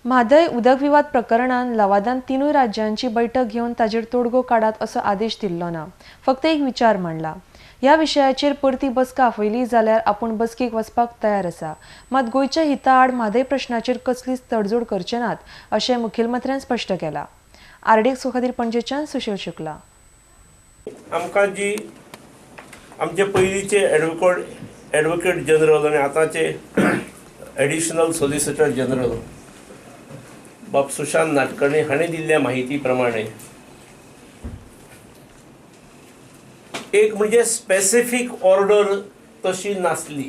म्हादय उदक विवाद प्रकरणान लवादान तिनूय राज्यांची बैठक घेवन ताचेर तोडगो काडात असो आदेश दिल्लो ना. फक्त एक विचार मांडला. ह्या विशयाचेर परती बसका आपयली जाल्यार आपूण बसकेक वचपाक तयार आसा. मात गोंयच्या हिता आड म्हादय प्रश्नाचेर कसलीच तडजोड करचे नात अशें मुखेलमंत्र्यान स्पश्ट केलां. आरडीएक्स खातीर पणजेच्यान सुशील शुक्ला. आमकां जी आमचे पयलींचे एडवोकेट जनरल आनी आतांचे एडिशनल सॉलिसिटर जनरल बाब सुशांत नाटकर्णी हांणी दिल्ल्या माहिती प्रमाणे एक म्हणजे स्पेसिफीक ऑर्डर तशी नासली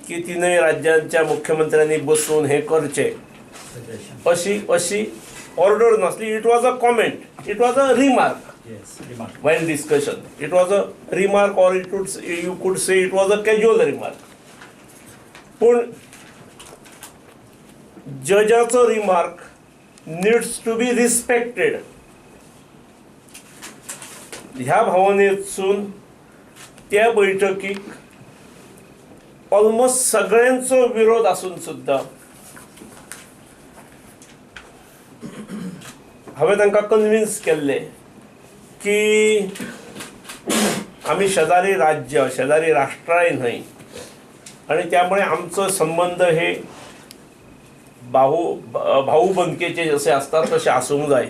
की तिनूय राज्यांच्या मुख्यमंत्र्यांनी बसून हें करचें अशी अशी ऑर्डर नासली. It was a comment, it was a remark. While discussion. It was a remark, or it would, you could say it was a casual remark. पूण जजाचो remark needs to be respected ह्या भावनेतसून त्या बैठकीक almost सगळ्यांचो विरोध आसून सुद्दां हांवें तांकां convince केल्लें की आमी शेजारी राज्य, शेजारी राष्ट्रांय न्हय आनी त्यामुळे आमचो संबंद हे भाऊ भाऊ बंदकेचे जसे आसतात तशे आसूंक जाय.